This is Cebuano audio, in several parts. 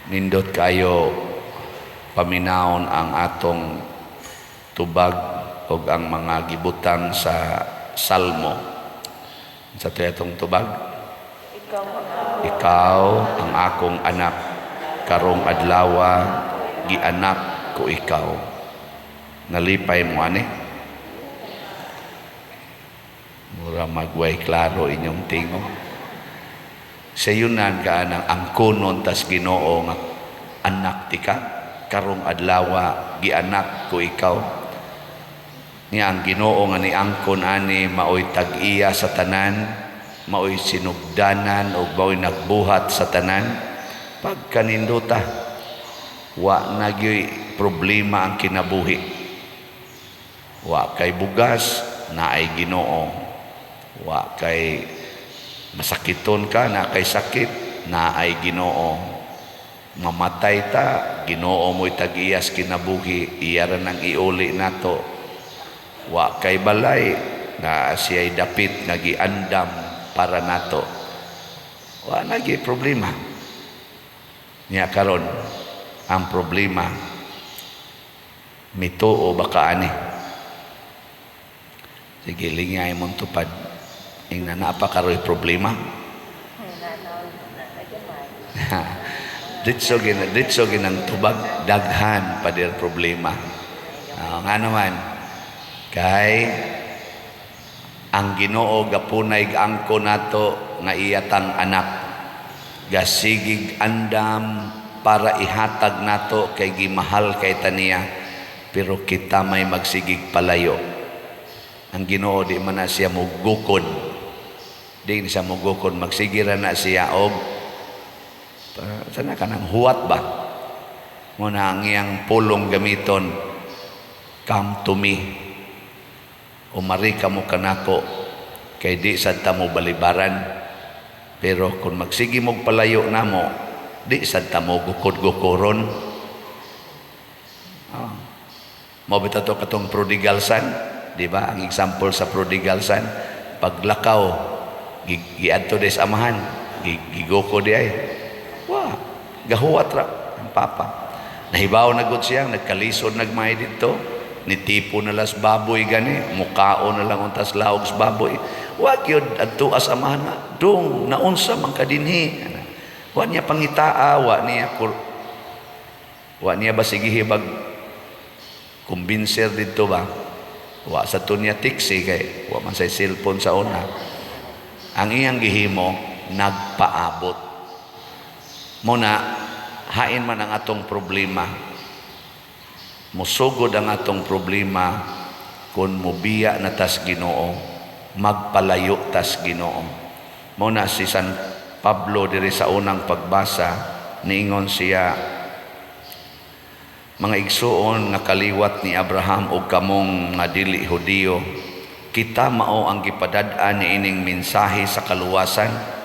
Nindot kayo paminawon ang atong tubag ug ang mga gibutang sa Salmo. Sa atong tubag? Ikaw ang "Ikaw ang akong anak, karong adlawa gianak ko ikaw." Nalipay mo ani? Mura magway klaro inyong tingog. Sayunan ka nang angkonon tas Ginoo nga anak tika, karong adlawa gianak ko ikaw. Niya ang Ginoo nga niangkon ani maoy tag-iya sa tanan, maoy sinugdanan ug maoy nagbuhat sa tanan. Pagkaninduta, wa na gyoy problema ang kinabuhi. Wa kay bugas, naay Ginoo. Wa kay masakiton ka, na kay sakit, naay Ginoo. Mamatay ta, Ginoo mo'y tag-iyas kinabuhi, iya ra nang iuli nato. Wa kay balay, na siya'y dapit nga giandam para nato. Wa na gyud problema. Niya karon ang problema, mituo ba ka ani? Sige, lingay mong tupad. Ingna naa pa karoy problema. Na gamay. Ditso ginang tubag, daghan pa dir problema. Ah, nga naman kay ang Ginoo gapunay gaangko nato nga iyatang anak, gasigig andam para ihatag nato kay gimahal kay taniya, pero kita may magsigig palayo. Ang Ginoo di man na siya mugukod, di ni siya mugukod, magsigira na siya og sana kanang huwat ba mo na ang iyang pulong gamiton, "Come to me," umari ka mo kanako kay di sad ta mo balibaran. Pero kung magsige mog palayo namo, di sad ta mo gukod-gukoron. Oh. Mao bitaw to katong prodigal son, di ba? Ang example sa prodigal son, paglakaw giadto des amahan, gigoko di ay. Wa, gahuwat ra ang papa. Nahibaw na gud siya, nagkalisod nagmay didto, nitipo na las baboy gani, mukao na lang untas laog sa baboy. Wa gyud adto as amahan nga, "Dong, naunsa man ka dinhi?" Wa niya pangitaa, wa niya ba sige hibag kumbinser didto ba? Wa sa to niya tiksi kay wa man say cellphone sa una. Ang iyang gihimo, nagpaabot. Muna, hain man ang atong problema. Musugod ang atong problema kung mubiya na tas Ginoo, magpalayo tas Ginoo. Muna si San Pablo diri sa unang pagbasa, niingon siya, "Mga igsuon nga kaliwat ni Abraham ug kamong nga dili Hudiyo, kita mao ang gipadad-an niining mensahe sa kaluwasan.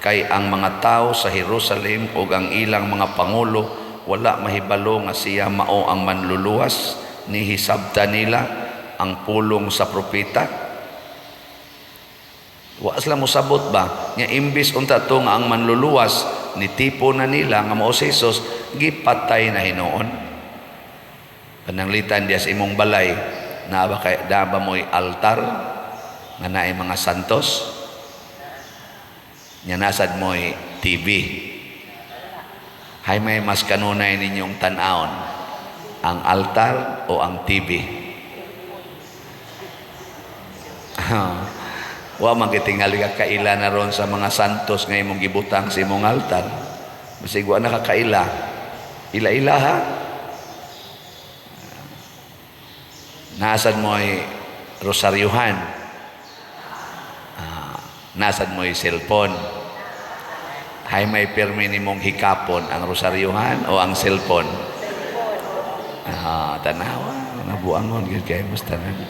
Kay ang mga tao sa Jerusalem ug ang ilang mga pangulo wala mahibalo nga siya mao ang manluluwas ni hisabta nila ang pulong sa propeta." Wa sila mosabot ba nga imbis unta to nga ang manluluwas nitipo na nila nga mao si Jesus, gipatay na hinuon. Pananglitan diya sa imong balay, naa ba kay naa ba mo'y altar nga naay mga santos? Nya nasad mo'y TV. Hay may mas kanunay ninyong tan-awon, ang altar o ang TV? Wa man gitingali ka kaila na ron sa mga santos nga imong gibutang sa imong altar. Basig wa na ka kaila. Ila-ila ha. Nasad mo'y rosaryuhan. Ah, nasad mo'y cellphone. Hay may pirmi nimong hikapon, ang rosaryuhan o ang cellphone? Ah, tanawa, nabuangon gyud kay mas tanan.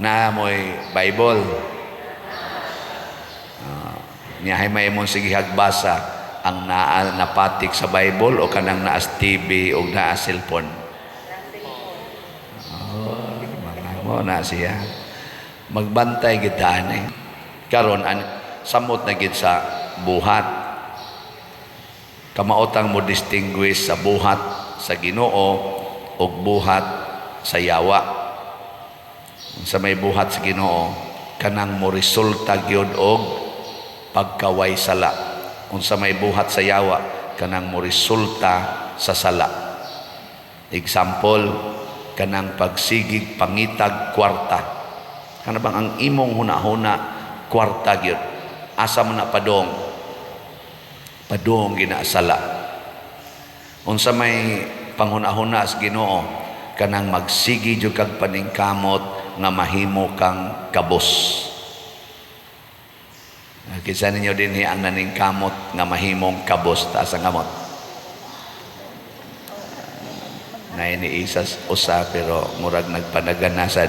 Na mo'y Bible. Ah, niya hay may imong sige hagbasa, ang naa napatik sa Bible o kanang naas TV o naa cellphone? Oh, mga mo na siya. Magbantay gid ani. Karon an samot na gid sa buhat. Kamaotang mo distinguish sa buhat sa Ginoo ug buhat sa yawa. Sa may buhat sa Ginoo, kanang mo resulta gyud og pagkaway sala. Unsa may buhat sa yawa, kanang mo resulta sa sala. Example, kanang pagsigig pangitag kwarta. Kana bang ang imong hunahuna kwarta gyud? Asa man na padong? Padong ginasala. Unsa may panghunahuna sa Ginoo, kanang magsigi jud kag paningkamot nga mahimo kang kabos. Kinsa ninyo dinhi ang naningkamot nga mahimong kabos? Taas ang kamot. Nay ni isas usa, pero murag nagpanaganasad.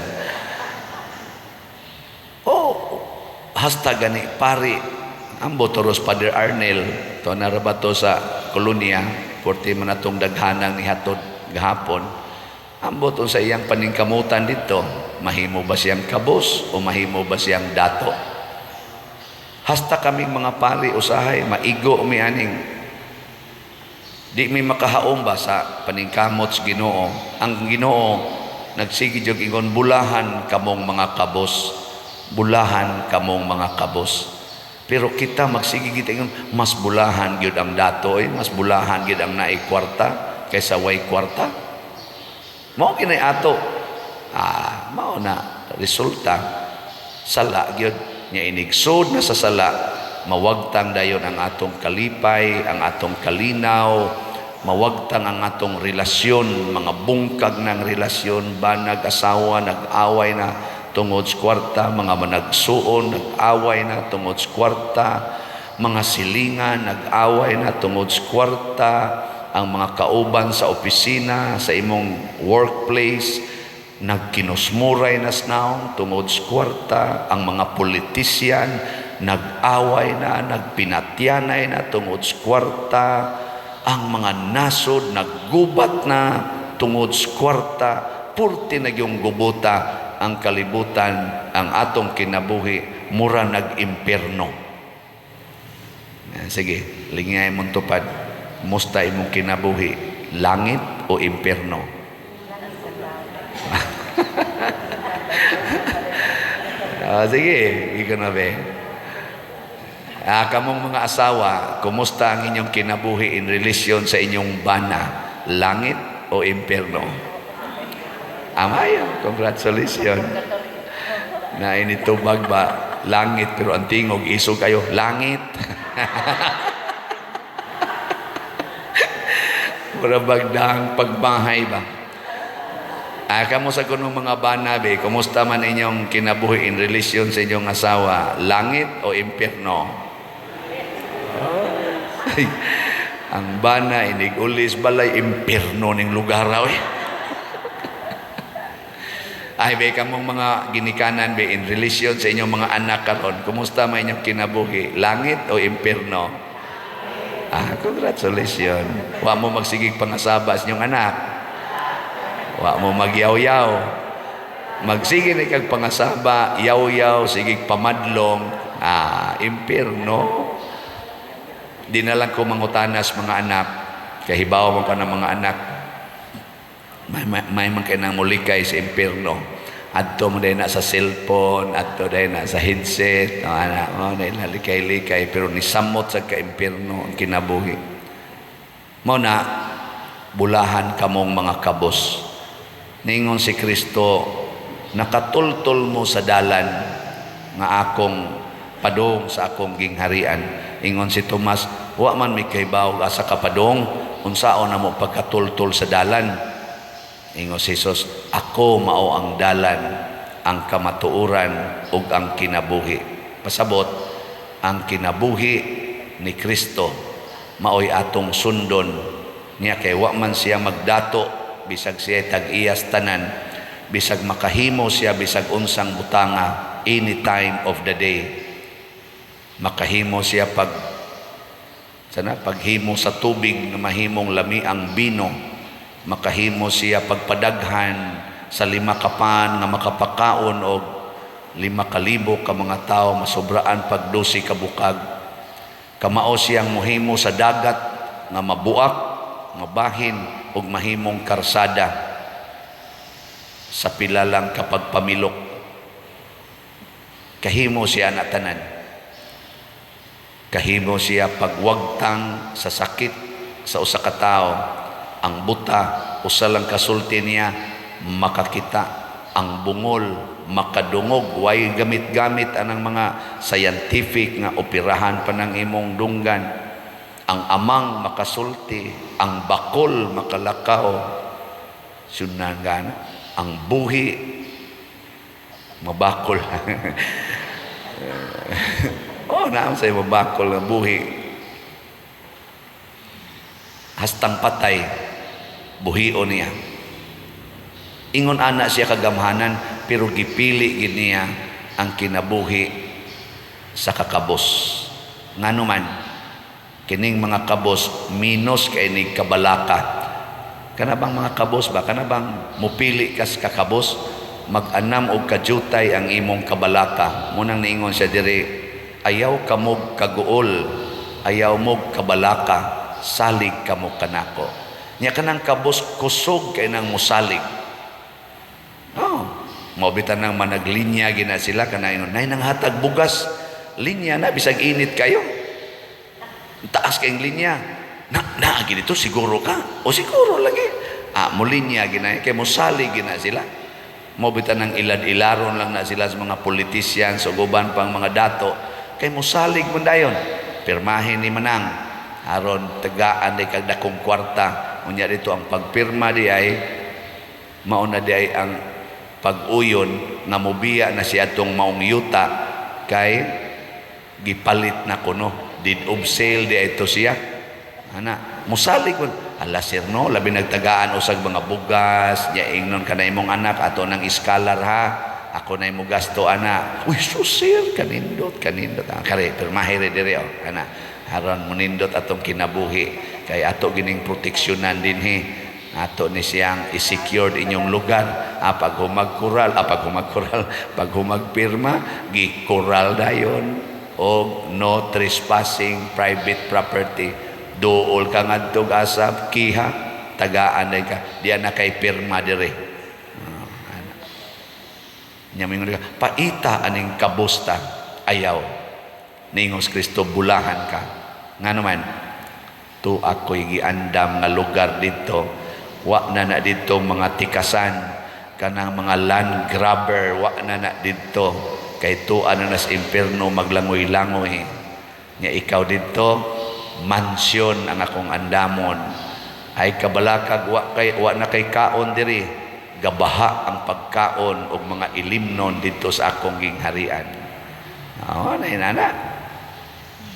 Oh, hasta gani pari ambot toros Father Arnel to na ra ba to sa kolonya, porti man atong daghanang nihatod gahapon. Ambot unsa iyang paningkamutan dito, mahimo ba siyang kabos o mahimo ba siyang dato? Hasta kaming mga pari usahay maigo mi aning di mi makahaom ba sa paningkamot sa Ginoo. Ang Ginoo nagsige jud ingon, "Bulahan kamong mga kabos, bulahan kamong mga kabos." Pero kita magsige kita ingon, mas bulahan gyud ang dato eh, mas bulahan gyud ang naay kwarta kaysa way kwarta. Mao kinay ato. Ah, mao na resulta sala gyud nya. Inigsud na sa sala, mawagtang dayon ang atong kalipay, ang atong kalinaw, mawagtang ang atong relasyon, mga bungkag ng relasyon, banag asawa nag-away na tungod sa kwarta, mga managsuon nag-away na tungod sa kwarta, mga silingan nag-away na tungod sa kwarta, ang mga kauban sa opisina, sa imong workplace, nagkinusmuray na naong tungod sa kwarta, ang mga politician nag-away na, nagpinatyanay na tungod sa kwarta, ang mga nasod naggubat na tungod sa kwarta, purti na yung gubuta ang kalibutan, ang atong kinabuhi, mura nag-impierno. Sige, lingay mong tupad. Musta imong kinabuhi? Langit o impierno? Ah, sige, ikaw na be. Ah, kamong mga asawa, kumusta ang inyong kinabuhi in relation sa inyong bana? Langit o impierno? Amayo, congratulations. Na initubag ba, langit, pero ang tingog, isog kayo, langit. Mura bagdang pagbahay ba? Ah, kamo sa kunong mga bana be, kumusta man inyong kinabuhi in relation sa inyong asawa? Langit o impierno? Ay, ang bana inig ulis balay, impierno ning lugar raw eh. Ay be, kamong mga ginikanan be, in relation sa inyong mga anak karon, kumusta man inyong kinabuhi? Langit o impierno? Ah, congratulations. Wa mo magsigig pangasaba sa inyong anak. Wa mo magyaw-yaw. Magsige ni kag pangasaba, yaw-yaw, sigig pamadlong, ah, impierno. Di na lang ko mangutanas mga anak, kahibaw man pa ng mga anak, may man kay nang mulikay sa impierno. Adto mo dahil na sa cellphone, adto dahil na sa headset, oh, anak, oh, dahil na likay-likay, pero nisamot sa ka-impierno ang kinabuhi. Mao na, bulahan kamong mga kabos. Ningon si Kristo, nakatultol mo sa dalan nga akong padong sa akong gingharian. Ingon si Tomas, wa man mi kahibaw asa ka padong, unsaon na mo pagkatultol sa dalan? Ingon si Jesus, ako mao ang dalan, ang kamatuoran ug ang kinabuhi. Pasabot, ang kinabuhi ni Kristo maoy atong sundon niya, kay wa man siya magdato bisag siya tag-iyas tanan, bisag makahimo siya bisag unsang butanga any time of the day. Makahimo siya pag sana paghimo sa tubig nga mahimong lami ang bino, makahimo siya pagpadaghan sa 5 ka pan nga makapakaon og 5,000 ka mga tawo, masobraan pag 12 ka bukag. Kamao siyang mohimo sa dagat nga mabuak, mabahin ug mahimong karsada sa pila lang kapag pamilok. Kahimo siya na tanan. Kahimo siya pagwagtang sa sakit sa usa ka tawo. Ang buta, usa lang kasulti niya, makakita. Ang bungol, makadungog. Way gamit-gamit anang mga scientific nga operahan pa ng imong dunggan. Ang amang makasulti, ang bakol makalakaw. Sunan gana. Ang buhi mabakol. Oh, naam sa mabakol nga buhi. Hastang patay, buhion niya. Ingon ana siya kagamhanan, pero gipili gid niya ang kinabuhi sa kakabos. Ngano man, kining mga kabos minus kay ni kabalaka. Kana bang mga kabos ba? Kana bang mupili kas kakabos? Mag-anam og kajutay ang imong kabalaka. Munang niingon siya diri, ayaw kamog kaguol, ayaw mog kabalaka, salig kamo kanako. Nya kanang kabos kusog kay nang musalig. Oh, mao bitan nang managlinya gina sila kana ingon, nay nang hatag bugas, linya na bisag init kayo. Taas kayong linya. Na na ginito siguro ka. O siguro lagi. Ah, mo linya gina kay mosalig gina sila. Mao bitan nang ilad-ilaron lang na sila sa mga politicians o guban pang mga dato kay mosalig man dayon. Pirmahin ni manang aron tagaan di kag dakong kwarta. Unya dito ang pagpirma di ay mao na di ay ang pag-uyon nga mobiya na siya atong maong yuta kay gipalit na kuno, deed of sale di ito siya ana musalig kun ala sir no, labi nagtagaan usag mga bugas nya, ingnon ka na imong anak ato nang iskalar ha, ako na imo gasto ana. Uy sus sir, kanindot kanindot. Ah, kare pirmahe re diri oh ana aron munindot atong kinabuhi kay ato gining proteksyonan dinhi, ato ni siyang i-secured inyong lugar. Ah, pag humagkural, ah, pag humagkural, pag humagpirma, gikural dayon og no trespassing private property. Duol ka ngadtog asa kiha, tagaan day ka diya na kay pirma dire. Ah, ana. Nya mingon ka, paita aning kabusta, ayaw. Ningos Kristo, bulahan ka. Ngano man, tu ako'y giandam nga lugar dito, wa na na dito mga tikasan, kanang mga land grabber, wa na na dito, kay tuwa na nas impierno maglangoy-langoy. Nya ikaw dito, mansyon ang akong andamon. Ay kabalakag wa kay wa na kay kaon diri, gabaha ang pagkaon og mga ilimnon dito sa akong gingharian. Oh, na inana.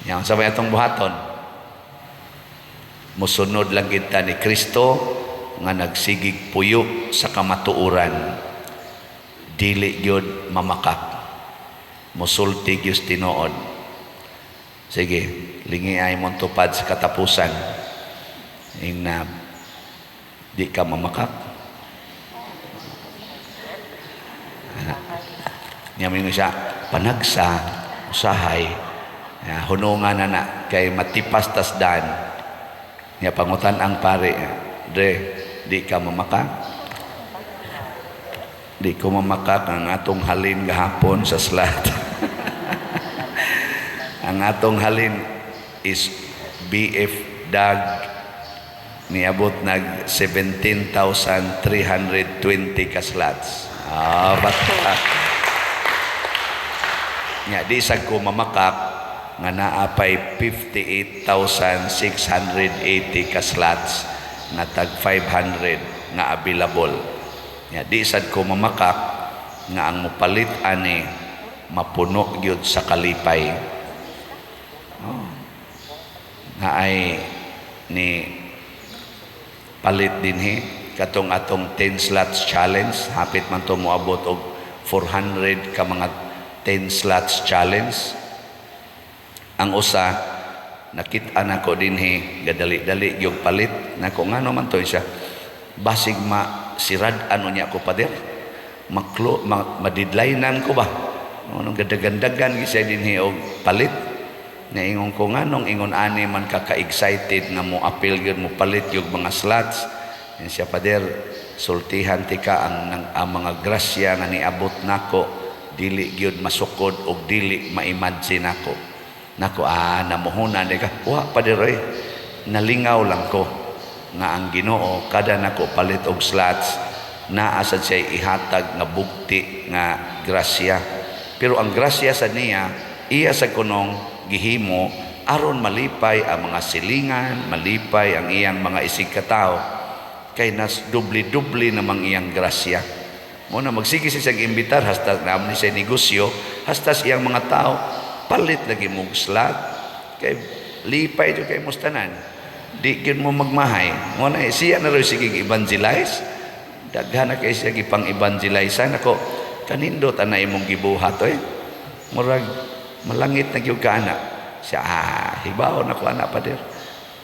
Yang sa may atong buhaton. Musunod lang kita ni Kristo nga nagsigig puyo sa kamatuoran. Dili gyud mamakak. Musulti gyud tinuod. Sige, lingi ay mong tupad sa katapusan. Ingna, di ka mamakak. Ana. Nya mingon siya, panagsa, usahay, ya, hunungan na na, kay matipas tas dan. Nya pangutan ang pare, dre, di ka mamakak? Di ko mamakak ang atong halin gahapon sa slot. Ang atong halin is BF Dag, niabot nag 17,320 ka slots. Ah, bata. Nya di sad ko mamakak nga naa pay 58,680 ka slots nga tag 500 nga available. Nya di sad ko mamakak nga ang mopalit ani mapuno gyud sa kalipay. Oh. Na ay ni palit dinhi katong atong 10 slots challenge, hapit man to moabot og 400 ka mga 10 slots challenge. Ang usa nakit-an nako dinhi gadali-dali gyud palit nako, ngano man to siya, basig ma sirad ano niya ako pader maklo ma, madidlainan ko ba anong gadagandagan gyud siya dinhi og palit. Naingon ko, "Nganong ingon ani man ka ka-excited nga mo apil gyud, mo palit yung mga slots?" Yan siya, "Pader, sultihan tika ang mga grasya nga niabot nako, dili gyud masukod og dili ma-imagine nako." Nako, "Ah, namuhunan di ka." "Wa, pader oy. Nalingaw lang ko nga ang Ginoo, kada nako palit og slots, naa sad siya ihatag nga bugti nga grasya." Pero ang grasya sa niya, iya sa kunong gihimo aron malipay ang mga silingan, malipay ang iyang mga isig katao, kay nas dubli-dubli namang iyang grasya. Mo na magsige siya siyang imbitar hasta naam ni siya negosyo, hasta iyang mga tao, "Palit lagi mo slot kay lipay jud kay mustanan. Di gyud mo magmahay." Mo na siya na rin sige evangelize. Daghan na kay siya gipang evangelize. Nako, "Kanindot ana imong gibuhat oy. Murag malangit na gyud ka ana." Siya, "Ah, hibaw na ko ana, pader.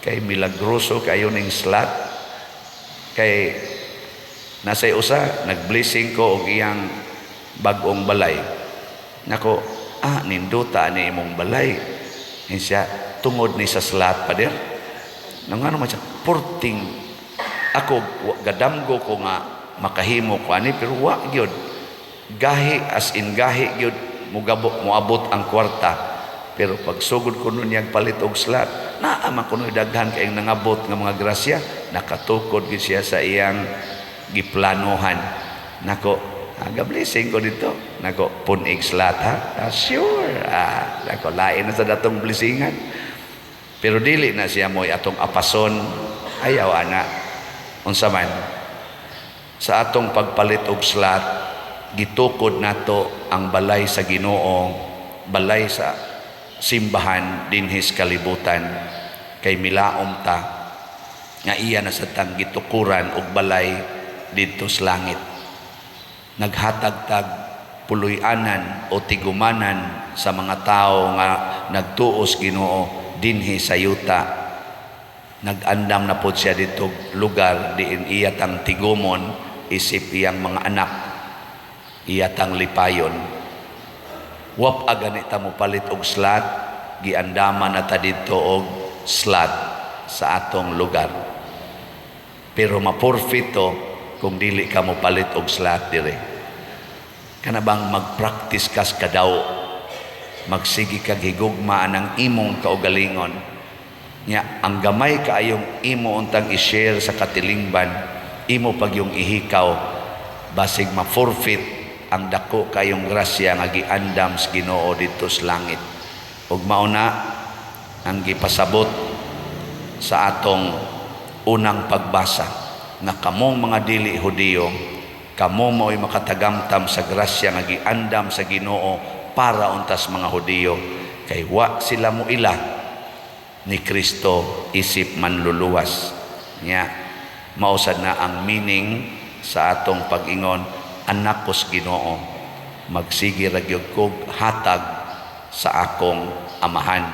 Kay milagroso kayo ning slot." Kay nasa usa, nag-blessing ko og iyang bag-ong balay. Nako, "Ah, ninduta ni imong balay." Yan siya, "Tungod ni sa slot, pader." Nang ano man siya, "Porting ako gadamgo ko nga makahimo ko ani, pero wa gyud. Gahi, as in gahi gyud mugabo moabot ang kwarta. Pero pag sugod ko nun niyang palit og slot, naa man kuno daghan kayong nangabot nga mga grasya." Nakatukod gyud siya sa iyang giplanohan. Nako, "Aga blessing ko dito." Nako, "Punig slot ha?" "Ah, sure." Ah, nako, lain na sa datong blessingan. Pero dili na siya mo'y atong apason. Ayaw ana. Unsa man, sa atong pagpalit og slot, gitukod nato ang balay sa Ginoo, balay sa simbahan dinhis kalibutan, kay milaom ta nga iya na sa tang gitukuran og balay didto sa langit. Naghatag tag puloy-anan o tigumanan sa mga tao nga nagtuos Ginoo dinhi sa yuta. Nag-andam na pod siya dito lugar diin iya tang tigumon isip iyang mga anak, iya tang lipayon. Wap agani ta mo palit og slot, giandaman na ta didto og slot sa atong lugar. Pero maporfito kung dili ka mo palit og slot dire. Kana bang mag-practice kas kadaw, magsige kag higugma ang imong kaugalingon. Nya ang gamay kaayong imo untang i-share sa katilingban, imo pag yung ihikaw, basig ma-forfeit ang dako kayong grasya nga giandam sa Ginoo didto sa langit. Ug mao na ang gipasabot sa atong unang pagbasa nga kamong mga dili Hudiyo, kamo mao'y makatagamtam sa grasya nga giandam sa Ginoo para untas mga Hudiyo, kay wa sila mo ila ni Kristo isip manluluwas. Nya mausad na ang meaning sa atong pag-ingon, "Anak ko sa Ginoo, magsige ra gyud kog hatag sa akong amahan,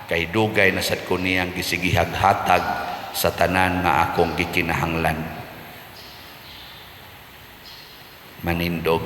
kay dugay na sad ko niyang gisigihag hatag sa tanan nga akong gikinahanglan." Manindog.